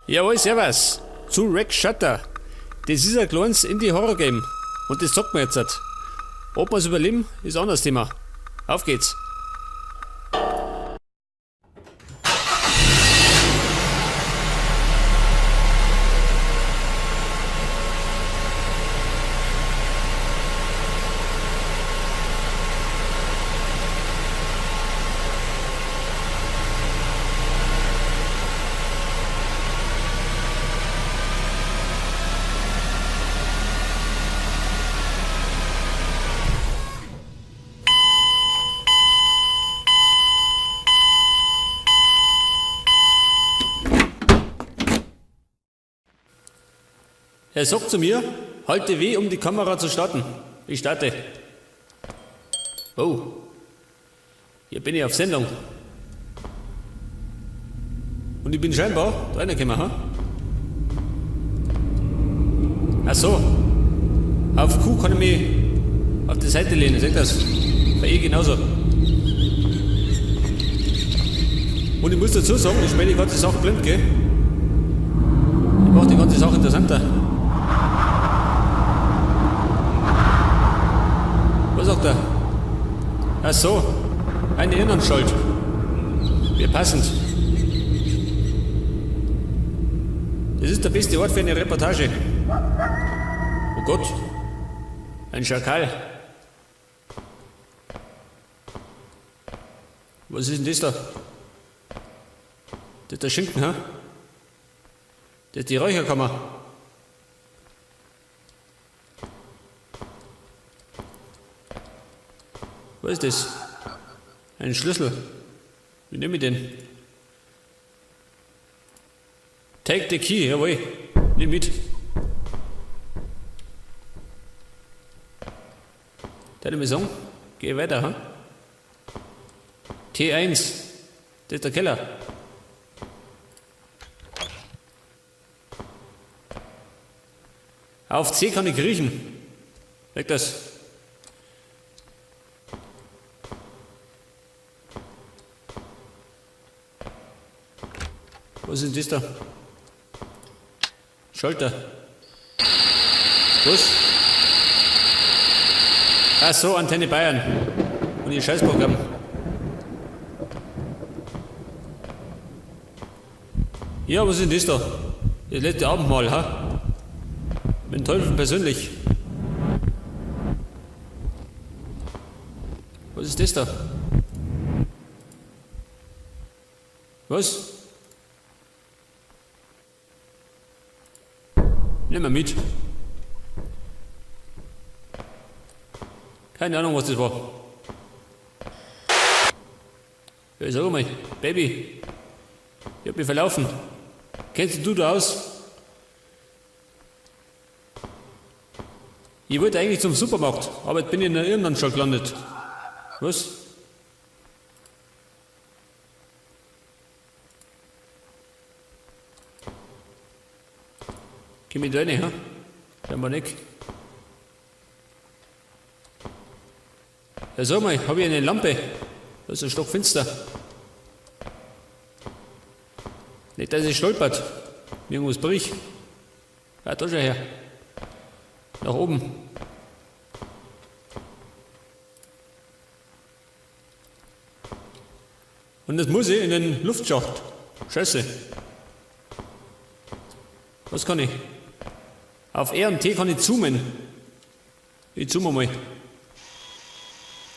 Jawohl, servus zu Wreck Shutter. Das ist ein kleines Indie-Horror-Game und das zockt man jetzt. Ob wir's überleben, ist ein anderes Thema. Auf geht's! Er sagt zu mir, halte weh, um die Kamera zu starten. Ich starte. Oh. Hier bin ich auf Sendung. Und ich bin scheinbar da reingekommen, ha? Ach so. Auf Q kann ich mich auf die Seite lehnen, seht das? Bei ihr genauso. Und ich muss dazu sagen, ich spiele die ganze Sache blind, gell? Ich mach die ganze Sache interessanter. Was sagt er? Ach so, eine Irrenanstalt. Wie passend. Das ist der beste Ort für eine Reportage. Oh Gott, ein Schakal. Was ist denn das da? Das ist der Schinken, ha? Das ist die Räucherkammer. Was ist das? Ein Schlüssel. Wie nehme ich den? Take the key, jawohl. Nimm mit. Darf ich mal sagen? Geh weiter, ha? T1. Das ist der Keller. Auf C kann ich kriechen. Weg das. Was ist denn das da? Schalter. Was? Ach so, Antenne Bayern. Und ihr Scheißprogramm. Ja, was ist denn das da? Das letzte Abendmahl, ha? Mit dem Teufel persönlich. Was ist das da? Was? Nimm mal mit. Keine Ahnung, was das war. Ja, sag mal, Baby. Ich hab mich verlaufen. Kennst du da aus? Ich wollte eigentlich zum Supermarkt, aber jetzt bin ich in der Irrenanstalt gelandet. Was? Komm ich da rein, ha? Scheinbar nicht. Ja, sag mal, hab ich eine Lampe? Da ist ein stockfinster. Nicht, dass ich stolpert. Irgendwas bricht. Ja, da schau her. Nach oben. Und das muss ich in den Luftschacht. Scheiße. Was kann ich? Auf R und T kann ich zoomen. Ich zoome mal.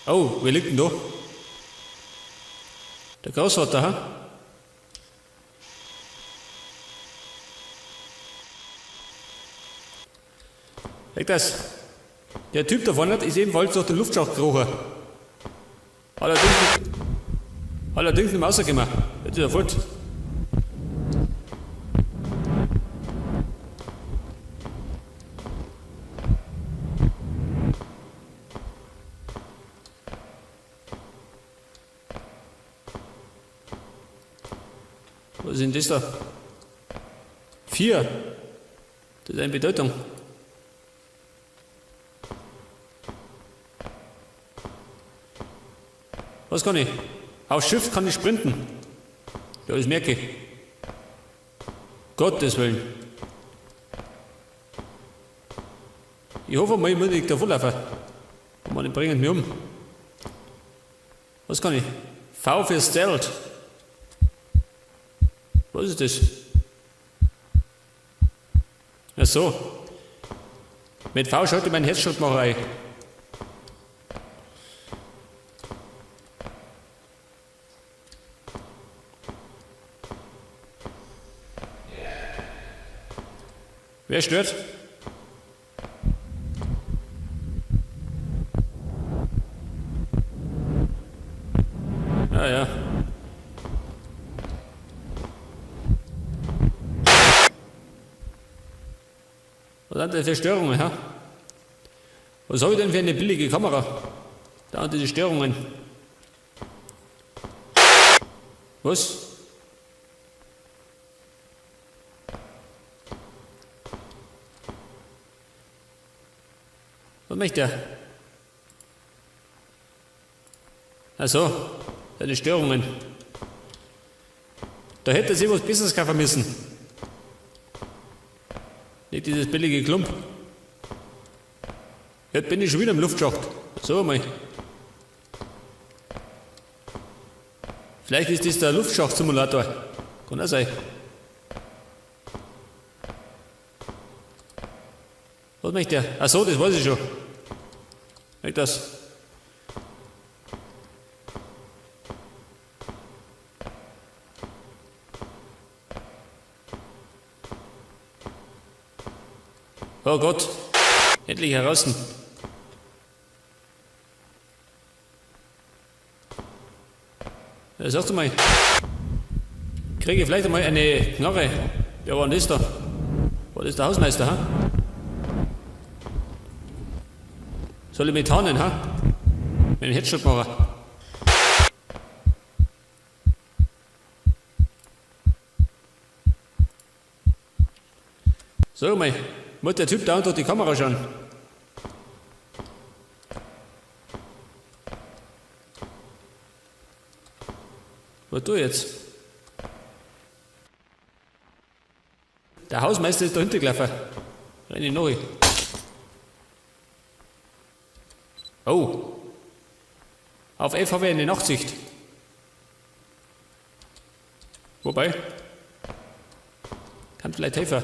Oh, wer liegt denn da? Der Großvater, ha? Weg das. Der Typ da vorne ist ebenfalls durch den Luftschacht gekrochen. Allerdings nicht mehr rausgekommen. Jetzt ist er fort. Was ist denn das da? 4. Das ist eine Bedeutung. Was kann ich? Auf Shift kann ich sprinten. Ja, das merke ich. Gottes Willen. Ich hoffe mal, ich muss nicht davonlaufen. Oh Mann, die bringen mich um. Was kann ich? V für Stealth. Was ist das? Ach so. Mit V schalte ich meinen Headshot-Macher ein. Wer stört? Ja, ja. Was sind denn für Störungen, hä? Was habe ich denn für eine billige Kamera? Da und diese Störungen. Was? Was möchte er? Ach so, seine Störungen. Da hätte er sich was Besseres kaufen müssen. Nicht dieses billige Klump. Jetzt bin ich schon wieder im Luftschacht. So mal. Vielleicht ist das der Luftschacht-Simulator. Kann auch sein. Was möchte er? Ach so, das weiß ich schon. Möchte das? Oh Gott, endlich heraus. Ja, sag du mal, kriege ich vielleicht einmal eine Knarre? Wer war denn das da? War das der Hausmeister, ha? Soll ich mich tarnen, ha? Mit dem Headshot machen. Sag mal, muss der Typ da unter die Kamera schauen? Was tu ich jetzt? Der Hausmeister ist da hinten gelaufen. Renn ich nach. Oh. Auf F habe ich eine Nachtsicht. Wobei. Kann vielleicht helfen.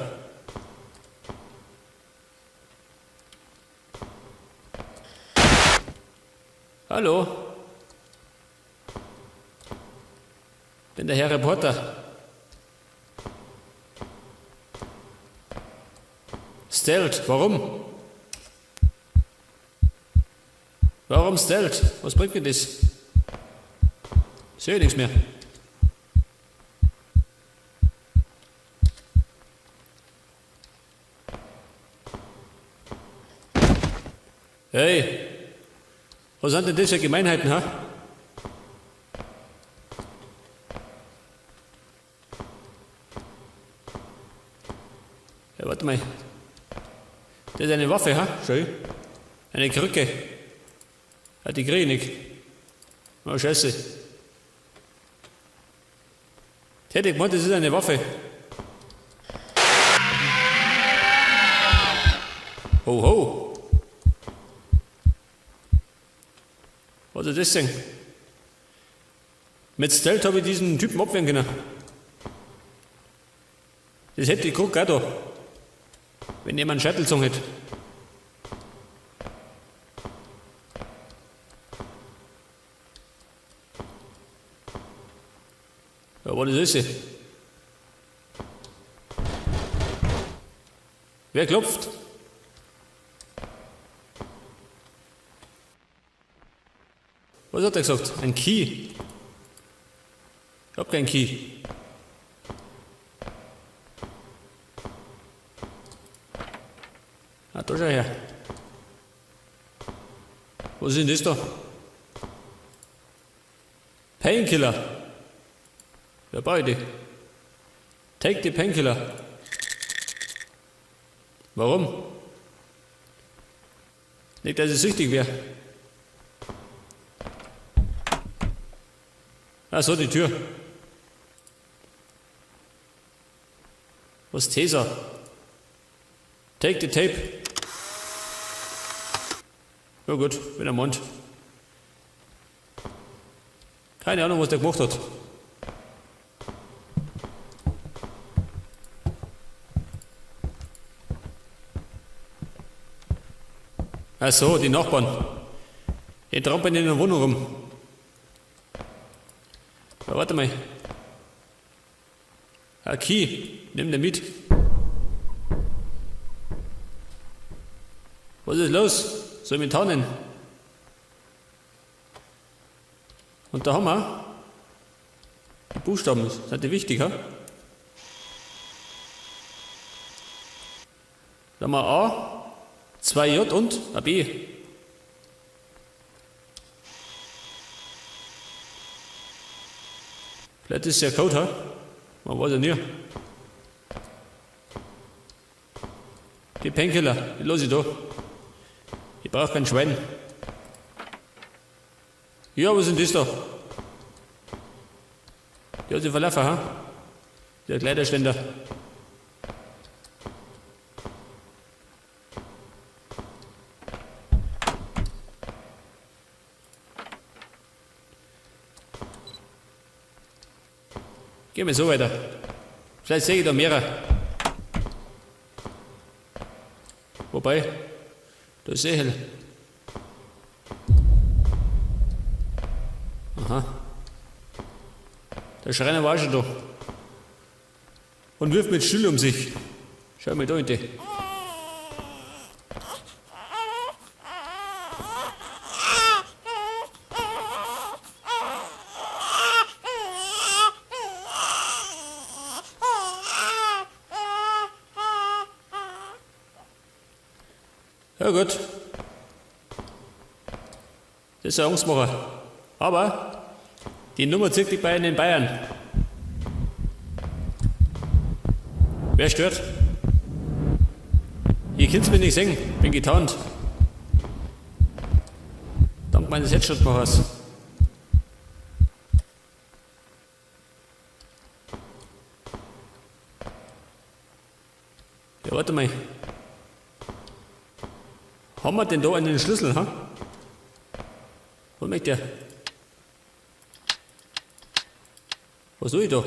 Hallo. Bin der Herr Reporter. Stealth, warum? Warum Stealth? Was bringt mir das? Sehe ich nichts mehr. Hey! Was sind denn das für Gemeinheiten, ha? Ja, warte mal. Das ist eine Waffe, ha? Schön. Eine Krücke. Ja, die krieg ich nicht. Oh, scheiße. Hätte ich gemeint, das ist eine Waffe. Ho, ho. Was ist das denn? Mit Stealth habe ich diesen Typen abwehren können. Das hätte ich Krug auch da. Wenn jemand einen Scheitel gezogen hätte. Ja, was ist das? Wer klopft? Was hat er gesagt? Ein Key. Ich hab keinen Key. Ah, da schau her. Was ist denn das da? Painkiller. Ja, beide. Take the Painkiller. Warum? Nicht, dass ich süchtig wäre. Ach so, die Tür. Was Taser? Take the tape. Ja gut, wenn er meint. Keine Ahnung, was der gemacht hat. Ach so, die Nachbarn. Die trampeln in der Wohnung rum. Ja, warte mal. Ah, Key, nimm den mit. Was ist los? Soll ich mich tarnen? Und da haben wir die Buchstaben, sind die wichtig, ha? Da haben wir A, 2J und ein B. Vielleicht ist es ja Code, ha? Man weiß ja nie. Die Painkiller, die lasse ich da. Ich brauche kein Schwein. Ja, was ist denn das da? Die hat sich verlaufen, ha? Der Kleiderständer. Gehen wir so weiter. Vielleicht sehe ich da mehrere. Wobei, da ist eh hell. Aha. Der Schreiner war schon da. Und wirft mit Stühle um sich. Schau mal da in die. Ja gut. Das ist ein Angstmacher. Aber die Nummer zieht die Bayern in Bayern. Wer stört? Ihr könnt's mir nicht sehen, bin getarnt. Dank meines Headshot-Machers. Ja, warte mal. Haben wir denn da einen Schlüssel, ha? Wo möchte der? Was tue ich da?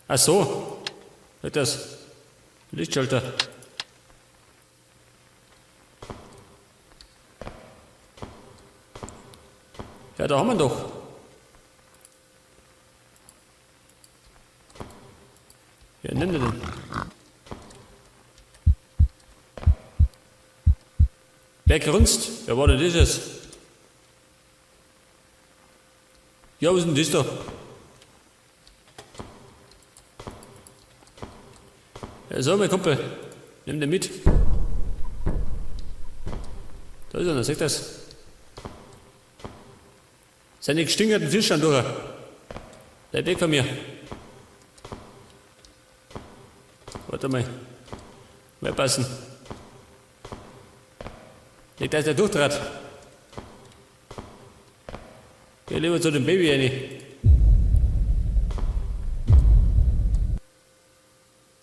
Ach so. Das Lichtschalter. Ja, da haben wir ihn doch. Ja, nimm den. Wer grunzt? Wer war denn das jetzt? Ja, was ist denn das da? Ja, so, mein Kumpel, nimm den mit. Da ist er, seht das. Seine gestingerten Fisch an durch. Bleib weg von mir. Warte mal. Mehr passen. Nicht, dass der durchtrat. Geh lieber zu dem Baby rein.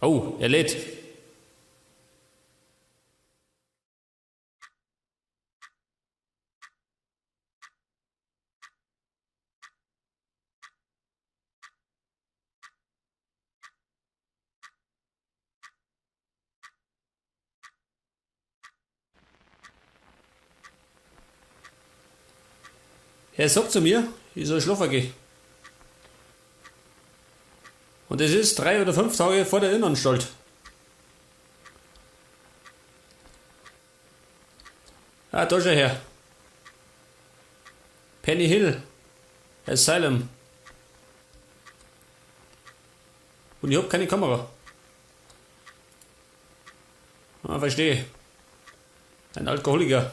Oh, er lädt. Er sagt zu mir, ich soll schlafen gehen. Und es ist 3 oder 5 Tage vor der Innenanstalt. Ah, da schau her. Penny Hill. Asylum. Und ich hab keine Kamera. Ah, verstehe. Ein Alkoholiker.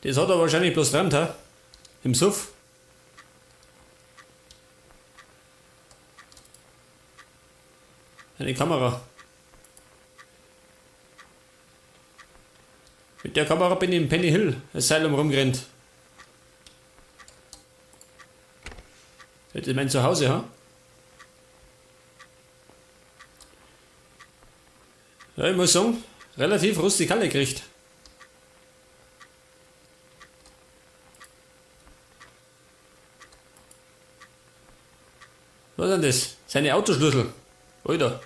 Das hat er wahrscheinlich bloß träumt, hä? Im Suff. Eine Kamera. Mit der Kamera bin ich im Penny Hill Asylum rumgerannt. Das ist mein Zuhause, ha? Ja, ich muss sagen, relativ rustikale Gericht. Was ist denn das? Seine Autoschlüssel. Alter.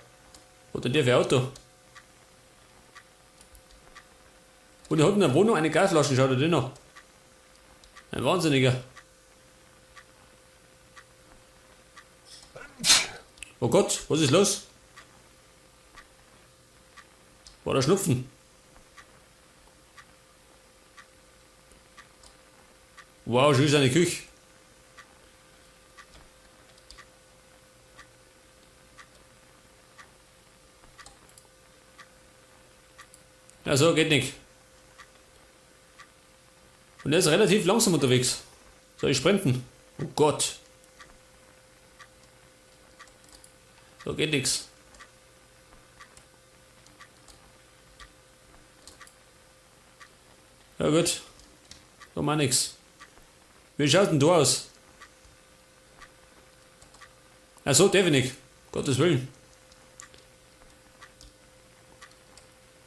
Was hat denn der für ein Auto? Und er hat in der Wohnung eine Gasflasche, schaut er den noch. Ein Wahnsinniger. Oh Gott, was ist los? War der Schnupfen? Wow, schön ist eine Küche. Ja, so, geht nicht. Und er ist relativ langsam unterwegs. Soll ich sprinten? Oh Gott. So geht nix. Ja gut. So mach nix. Wie schaut denn du aus? Ach so, darf ich nicht. Gottes Willen.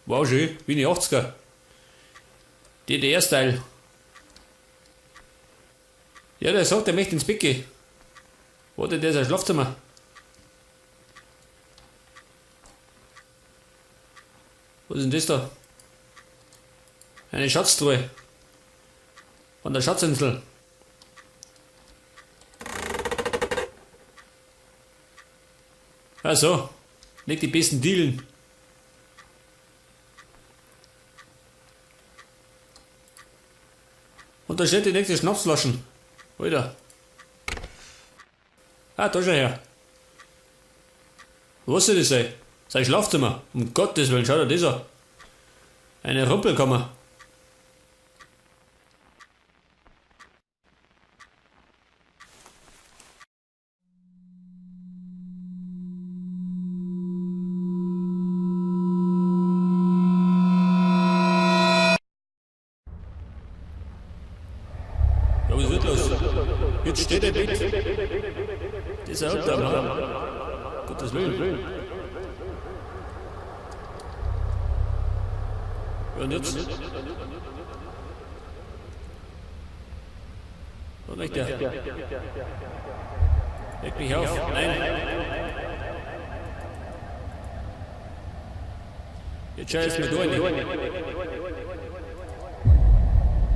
Wow, schön. Wie in die 80er. DDR-Style. Ja, der sagt, er möchte ins Bett gehen. Wo denn der sein Schlafzimmer? Was ist denn das da? Eine Schatztruhe. Von der Schatzinsel. Ach so. Nicht die besten Dielen. Und da steht die nächste Schnapsflaschen. Alter. Ah, da schau her. Was soll das sein? Sein Schlafzimmer. Um Gottes Willen, schau dir das an. Eine Rumpelkammer. Ja, was wird los? Jetzt steht der Bett. Das ist ein Albtraum, ha? Gottes Willen. Ja, und jetzt? Was möchte er? Weck mich auf. Nein. Jetzt schau ich mir da rein.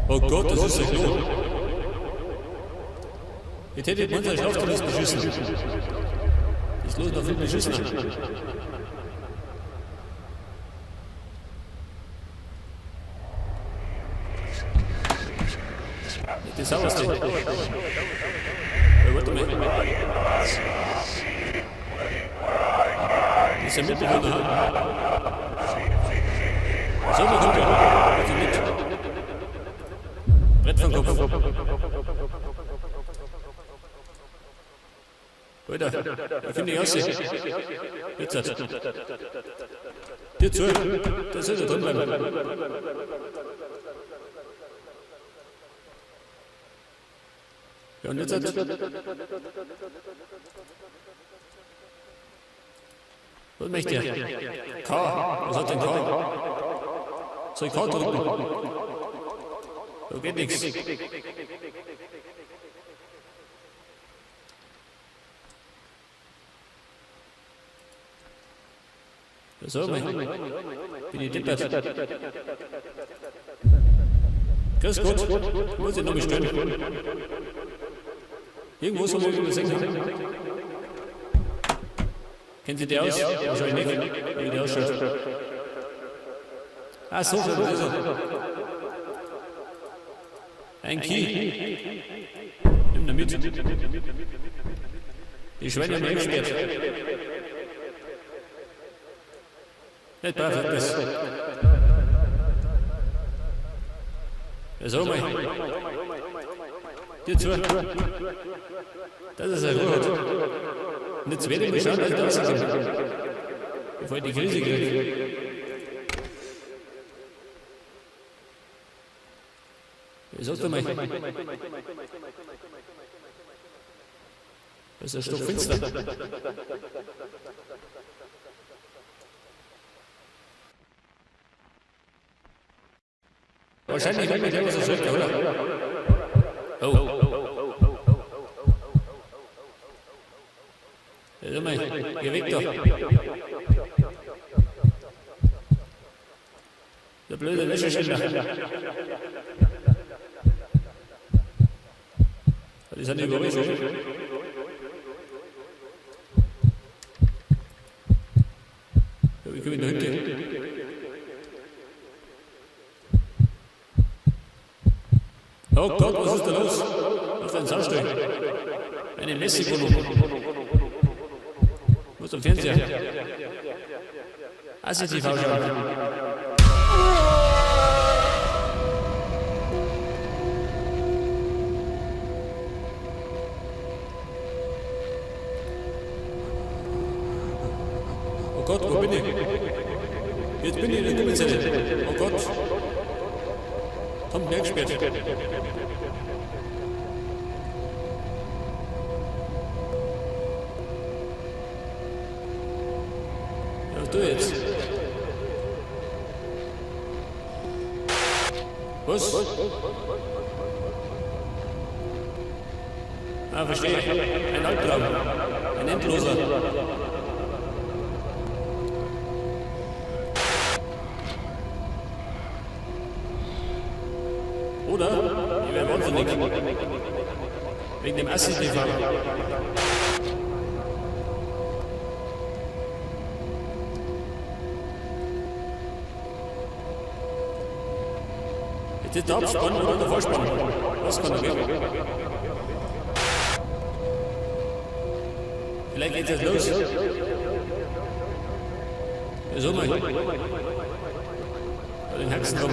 Oh Gott, das ist ein Klo. Jetzt hätte ich unser Schlafzimmer beschissen. Das ist los noch viel beschissener. Das ist auch was drin. Ja, warte mal. Das ist ein Mitbewohner. So, da kommt er. Also mit. Brett vom Kopf. Alter, da finde ich aus. Jetzt hat. Dir zu. Da soll er drin bleiben. Ja, und jetzt hat. Was möchte er? K. Was hat denn K? Soll ich K drücken? Da geht nichts. So, mein. Bin ich deppert. Grüß Gott. Muss ich noch bestellen. Irgendwo soll man übersehen. Kennen Sie die aus? Wahrscheinlich nicht, wie die ausschaut. Ah, so, so, so. Ein Key. Nimm da mit. Die Schweine haben eingesperrt. Nicht brav, das. Ja, so mal. Dir zu. Das ist ja gut. Und jetzt werde ich mal schauen, dass ich da rauskomme. Bevor ich die Krise kriege. Ja, sag doch mal. Das ist ein stockfinster. Wahrscheinlich will mich der was erschrecken, oder? Oh. Ja, sag mal, geh weg da. Der blöde Wäscheständer. Die sind überall schon. Ja, wie komme ich da hinten? Oh Gott, was ist da los? Was für ein Saustall? Eine Messewohnung. Muss am Fernseher. Assi TV schauen. Oh Gott, wo bin ich? Jetzt bin ich in der Gummizelle. Oh Gott. Kommt mir gesperrt. Ja, was tu ich jetzt? Was? Ah, verstehe. Ein Albtraum. Ein endloser. Oder? Ich wär wahnsinnig. Wegen dem Assi-TV. Jetzt ist der Abspann oder der Vorspann? Was kann da gehen? Vielleicht geht's jetzt los. Ja, so mal. Bei den Haxen rum.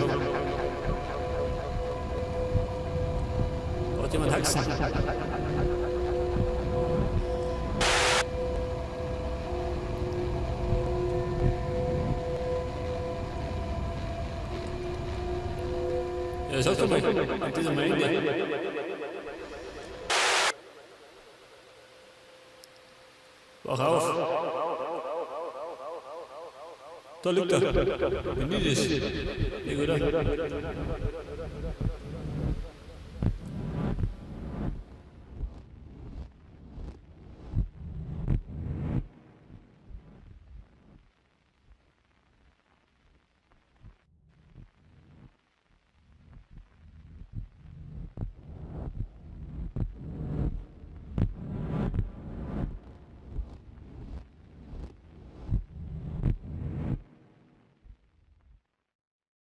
Braucht jemand Haxen? Ja, sag doch mal, an diesem Ende. Wach auf. Da liegt er. Wie nie das. Ja, gut, oder?